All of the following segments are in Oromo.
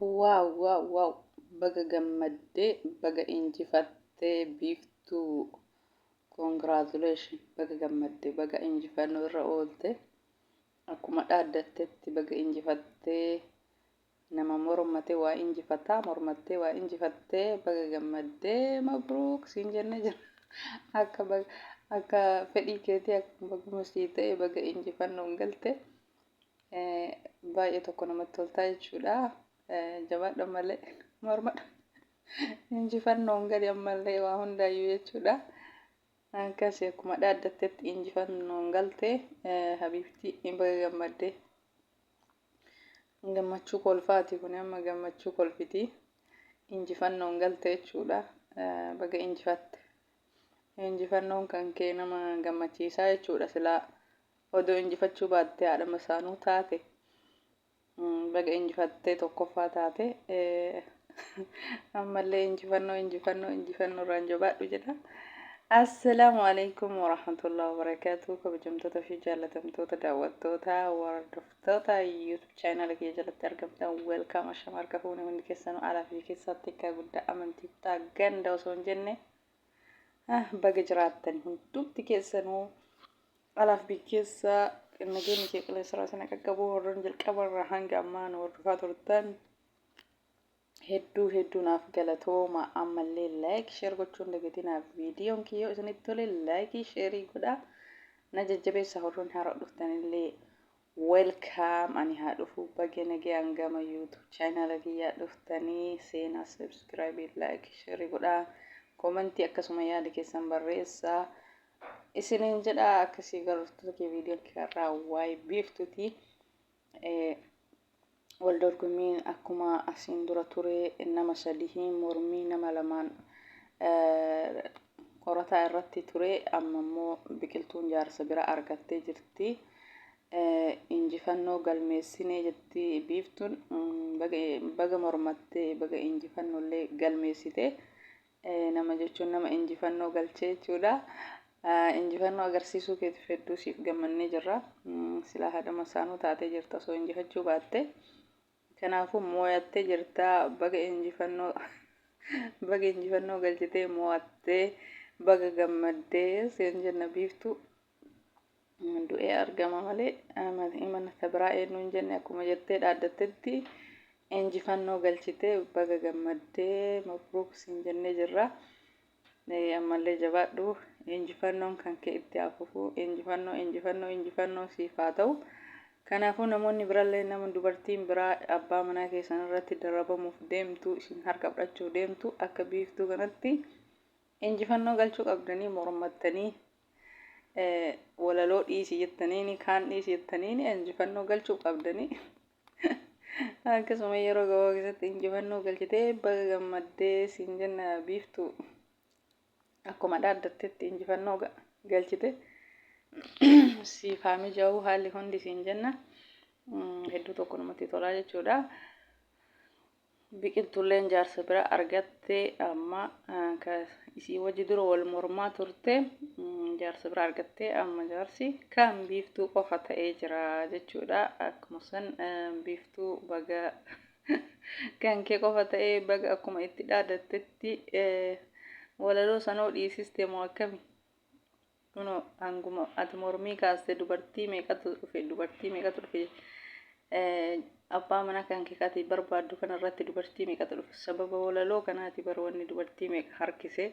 Wow wow wow baga gammaddee, baga injifattee Biiftuu. Congratulation, baga gammadde, baga injifannoo irra oolte. Akkuma dhaaddattetti baga injifattee. Nama mormate waa injifataa, mormattee waa injifattee, baga gammaddee, mabruuk siin jennee jira. Akka akka fedhii keetii akkuma baguma sii ta'e baga injifannoon galte. Baay'ee tokko namatti toltaa jechuudha. Jabaadhu ammallee mormadhu. Injifannoon gali ammallee waa hundaayyuu jechuudha. Akkasii akkuma dhaaddattetti injifannoon galte habiibtii, baga gammaddee. Gammachuu kolfaati kun, amma gammachuu kolfiti. Injifannoon galte jechuudha. Baga injifatte. Injifannoon kan kee nama gammachiisaa jechuudha. Silaa odoo injifachuu baattee haadha masaanuu taate. Baga injifattee, tokkoffaa taate. Ammallee injifannoo, injifannoo, injifannoo irraan jabaadhu jedha. Assalaamu alaikum warahmatullahi wabarakatuh. Kabajamtoota fi jaallatamtoota daawwattoota, hordoftoota YouTube channel kiyya jalatti argamtan, welcome, ashama, harka fuune hundi keessanuu, alaa fi keessatti, akka guddaa amantii kutaa ganda osoo hin jenne, baga jiraattan hundumti keessanuu. Alaaf biyya keessa nageenyi kee qilleensa sana qaqqabu. Warroon jalqaba irraa hanga ammaa nu hordofaa turtan, hedduu hedduu naaf galatooma. Ammallee like, share gochuun dagatinaa. Viidiyoon kiyyoo isinitti tole like, share godhaa na jajjabeessa. Warroon haaraa dhuftanillee welcome, ani haa dhufu, baga nagayaan gama YouTube channel kiyyaa dhuftanii. Seenaa subscribe, like, share godhaa, comment akkasuma yaada keessan barreessaa isiniin jedha. Akkasii gartoota kee, viidiyoon kiyyaarraa waa'ee Biiftuuti. Wal dorgommiin akkuma asiin dura ture nama sadii mormii nama lamaan qorataa irratti ture. Amma immoo Biqiltuun jaarsa bira argattee jirti. Injifannoo galmeessinee jetti Biiftuun. Baga mormattee, baga injifannollee galmeessite. Nama jechuun nama injifannoo galchee jechuudha. Injifannoo agarsiisuu keetiif hedduu siif gammannee jirra. Silaa haadha masaanuu taatee jirta osoo injifachuu baatte. Kanaafuu moo'attee jirta. Baga injifannoo galchitee moo'attee, baga gammaddee seen jenna Biiftuu. Du'ee argama malee mana biraa eenyu hin jenne, akkuma jettee dhaaddattetti injifannoo galchitee, baga gammaddee, mabruuk siin jennee jirra. Ammallee jabaadhu, injifannoon kan kee itti hafufu, injifannoo, injifannoo, injifannoo siif haa ta'u. Kanaafuu namoonni birallee, nama dubartiin biraa abbaa manaa keessan irratti darabamuuf deemtu, isin harka fudhachuuf deemtu, akka Biiftuu kanatti injifannoo galchuu qabdanii, mormattanii, walaloo dhiisi jettaniini, kaan dhiisi jettaniini injifannoo galchuu qabdanii. Akkasuma yeroo gabaabaa keessatti injifannoo galchitee, baga gammaddee siin jenna Biiftuu. Akkuma dhaaddattetti injifannoo galchite, siif haa mijaa'u haalli hundi siin jenna. Hedduu tokko namatti tolaa jechuudha. Biqiltuulleen jaarsa bira argatte. Amma isii wajji dura wal mormaa turte jaarsa bira argatte. Amma jaarsi kan Biiftuu qofa ta'ee jira jechuudha. Akkuma san Biiftuu, baga kan kee qofa ta'ee, baga akkuma itti dhaadattetti walaloo sanoo dhiisiste moo akkami? Kunoo hanguma ati mormii kaaste dubartii meeqatu dhufe, dubartii meeqatu dhufe? Abbaa manaa kan kee ati barbaaddu kana irratti dubartii meeqatu dhufe? Sababa walaloo kanaati bar wanni dubartii meeqa harkise.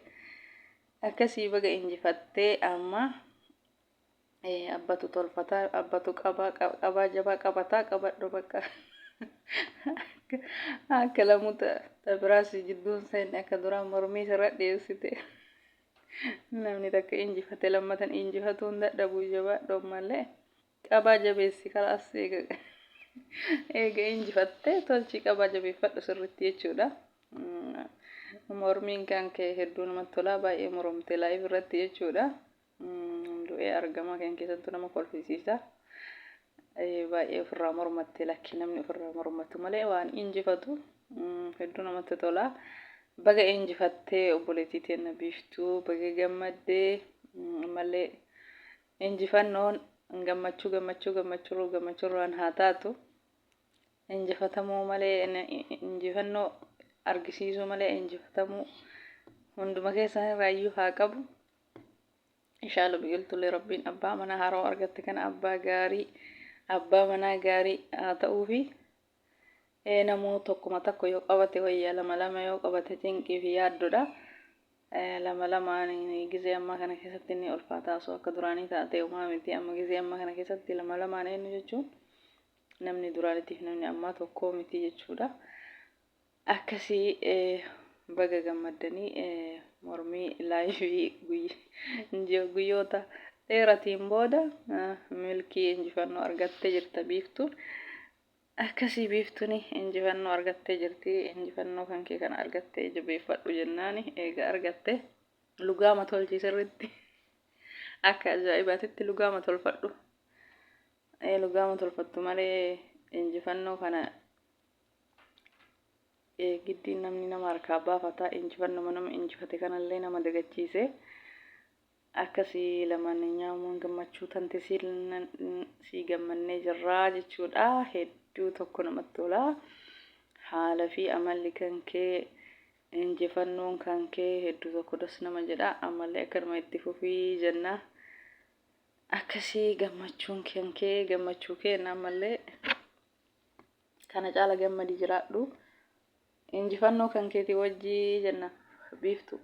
Akkasii baga injifattee. Amma abbatu tolfataa, abbatu qabaa, qabaa jabaa qabataa, qabadhu bakka akka lamuu biraas jidduun seenne, akka duraan mormii sirra dhiyeessite. Namni takka injifate lammatan injifatuu hin dadhabu. Jabaadhu, ammallee qabaa jabeessi. Kalaas, eega eega injifattee tolchii, qabaa jabeeffadhu sirritti jechuudha. Mormiin kan kee hedduu namatti tolaa, baay'ee moromte live irratti jechuudha. Du'ee argama kan keessattuu nama kolfisiisa. Baay'ee ofirraa mormatte. Lakki, namni ofirraa mormatu malee waan injifatu hedduu namatti tola. Baga injifattee obboleettii teenna Biiftuu, baga gammaddee. Ammallee injifannoon gammachuu, gammachuu, gammachuu, gammachuurraan haa taatu. Injifatamuu malee injifannoo argisiisuu malee injifatamuu hunduma keessan irraayyuu haa qabu. Inshaalla Biqiltuullee Rabbiin abbaa manaa haaroo argatte kana abbaa gaarii, abbaa manaa gaarii haa ta'uufi. Ee, namuu tokkuma tokko yoo qabate wayya, lama lama yoo qabate cinqii fi yaaddodha. Lama lamaan gizee ammaa kana keessatti ni ulfaata. Osoo akka duraanii taate homaa miti. Amma gizee ammaa kana keessatti lama lamaan eenyu jechuun namni duraaniitiif namni ammaa tokkoo miti jechuudha. Akkasii baga gammaddanii. Mormii live guyyoota dheeratiin booda milkii injifannoo argattee jirta Biiftuun. Akkasii Biiftuun injifannoo argattee jirti. Injifannoo kan kee kana argattee jabeeffadhu jennaani. Eega argatte lugaama tolchi sirritti. Akka ajaa'ibaatitti lugaama tolfadhu. Lugaama tolfattu malee injifannoo kana giddiin namni nama harkaa baafata. Injifannoma nama injifate kanallee nama dagachiise. Akkasii lamaan nyaamuun gammachuu tante sii gammannee jirraa jechuudha. Hedduu tokko namatti tola. Haala fi amalli kan kee, injifannoon kan kee hedduu tokko das nama jedha. Ammallee akkanuma itti fufii jenna. Akkasii gammachuun kan kee gammachuu keenna, ammallee kana caala gammadi, jiraadhu. Injifannoo kan keetii wajjii jenna, Biiftu.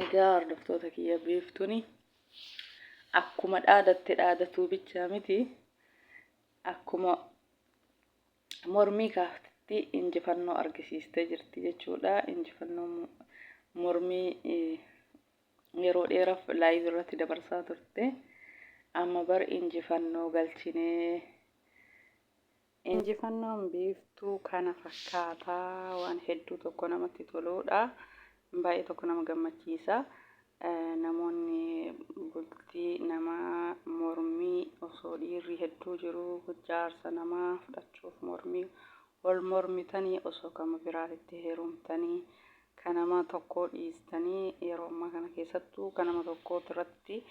Egaa hordoftoota kiyya, Biiftuuni akkuma dhaadatte dhaadatuu bichaa miti, akkuma mormii kaaftetti injifannoo argisiistee jirti jechuudha. Injifannoo mormii yeroo dheeraaf live irratti dabarsaa turte. Amma bar injifannoo galchinee. Injifannoon Biiftuu kana fakkaataa, waan hedduu tokko namatti toluudha. Baay'ee tokko nama gammachiisa. Namoonni bultii namaa mormii osoo dhiirri hedduu jiru jaarsa namaa fudhachuuf mormii wal mormitanii, osoo kama biraatitti heerumtanii kan nama tokkoo dhiistanii. Yeroo ammaa kana keessattuu kan nama tokkoo irratti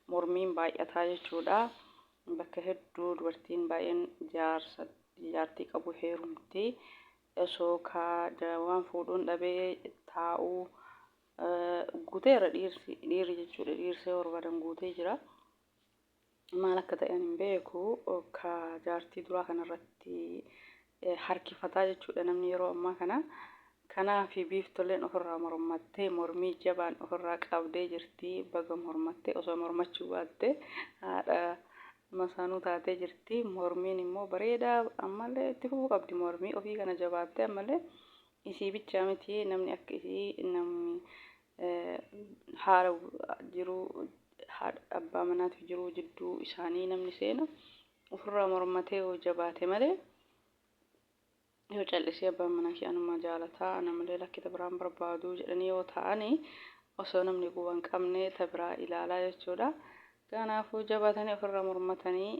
mormiin baay'ataa jechuudha. Bakka hedduu dubartiin baay'een jaarsa jaartii qabu heerumti. Osoo ka waan fuudhuun dhabee taa'uu guuteera dhiirsi, dhiirri jechuudha, dhiirsi yoo barbaadan guutee jira. Maal akka ta'e hin beeku, ka jaartii duraa kanarratti harkifataa jechuudha namni yeroo ammaa kana. Kanaaf Biiftoleen ofirraa mormattee, mormii jabaan ofirraa qabdee jirti. Baga mormattee, osoo mormachuu baatte haadha masaanuu taatee jirti. Mormiin immoo bareedaa, ammallee itti fufuu qabdi mormii ofii kana jabaattee. Ammallee isii bichaa miti, namni akka isii, namni haala jiruu haadha abbaa manaatiif jiruu jidduu isaanii namni seenu ofirraa mormatee yoo jabaate malee, yoo callisee abbaan manaa kee anuma jaalataa, ana malee lakki ta biraan barbaadu jedhanii yoo ta'anii, osoo namni quba hin qabne ta biraa ilaalaa jechuudha. Kanaafuu jabaatanii ofirraa mormatanii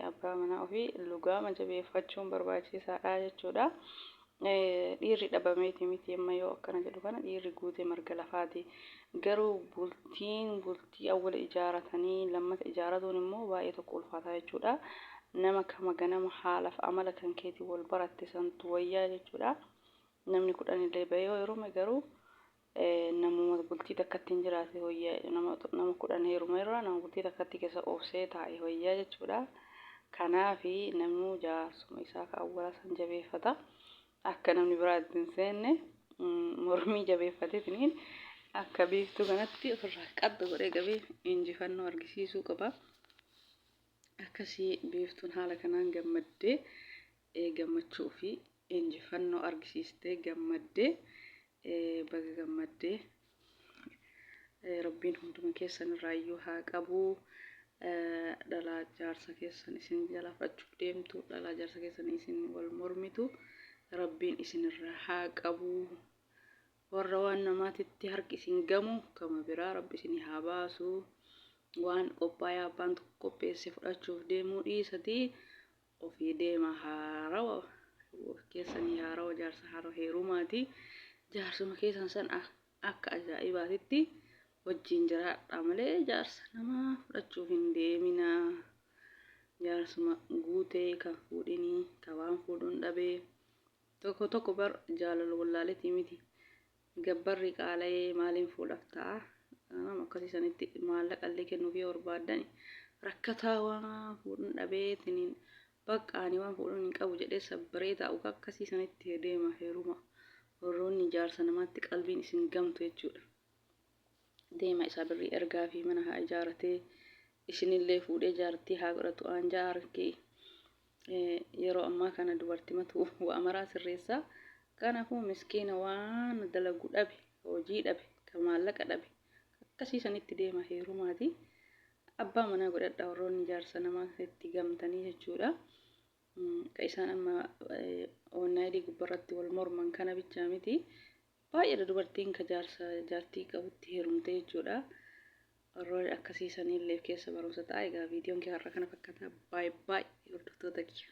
abbaa manaa ofii lugaama jabeeffachuun barbaachisaadha jechuudha. Dhiirri dhabameeti miti, amma yoo akkana jedhu kana dhiirri guutee marga lafaati. Garuu bultiin bultii awwala ijaaratanii lammata ijaaratuun immoo baay'ee tokko ulfaataa jechuudha. Nama kama ganama haalaaf amala kan keetii wal baratte santu wayyaa jechuudha. Namni 10 illee bahee yoo heerume garuu namuma bultii takkatti hin jiraate wayyaa, nama 10 heeruma irraa nama bultii takkatti keessa obsee taa'e wayyaa jechuudha. Kanaafi namni jaarsuma isaa ka awwala san jabeeffata. Akka namni biraa itti hin seenne mormii jabeeffateetiniin akka Biiftuu kanatti ofirraa qabda godhee qabee injifannoo argisiisuu qaba. Akkasii Biiftuun haala kanaan gammaddee, gammachuu fi injifannoo argisiistee gammaddee, baga gammaddee. Rabbiin hunduma keessan irraayyuu haa qabu. Dhalaa jaarsa keessan isin jala fudhachuuf deemtu, dhalaa jaarsa keessan isin wal mormitu Rabbiin isin irraa haa qabu. Warra waan namaatitti harki isin gamu kama biraa Rabbi isin haa baasu. Waan qophaayaa abbaan tokko qopheesse fudhachuuf deemuu dhiisatii ofii deema, haarawa of keessanii haarawa jaarsa haarawa heerumaati. Jaarsuma keessan san akka ajaa'ibaatitti wajjin jiraadha malee jaarsa namaa fudhachuuf hin deeminaa. Jaarsuma guutee kan fuudhinii ka waan fuudhuun dhabee tokko tokko bar jaalala wallaaletii miti. Gabbarri qaala'ee maaliin fuudhaaf ta'a? Nama akkasii sanitti maallaqa illee kennuuf yoo barbaaddani rakkataa waan fuudhuun dhabee tiniin bakka ani waan fuudhuun hin qabu jedhee sabbaree taa'u akkasii sanitti deema heeruma. Warroonni jaarsa namaatti qalbiin isin gamtu jechuudha. Deema isaa birrii ergaa fi mana haa ijaaratee isinillee fuudhee jaartii haa godhatu aanjaa harki yeroo ammaa kana dubartimatu waa maraa sirreessaa. Kanaafuu miskiina waan dalagu dhabe, hojii dhabe, ka maallaqa dhabe akkasii sanitti deema heerumaati. Abbaa manaa godhadha warroonni jaarsa namaa itti gamtanii jechuudha. Ka isaan amma onnaayilii gubbarratti wal morman kana bichaa miti. Baay'eedha dubartiin ka jaarsa jaartii qabutti heerumte jechuudha. Warroonni akkasii saniillee keessa barumsa ta'a. Egaa viidiyoon kee har'a kana fakkaata. Baay'ee baay'ee hordoftoota kiyya.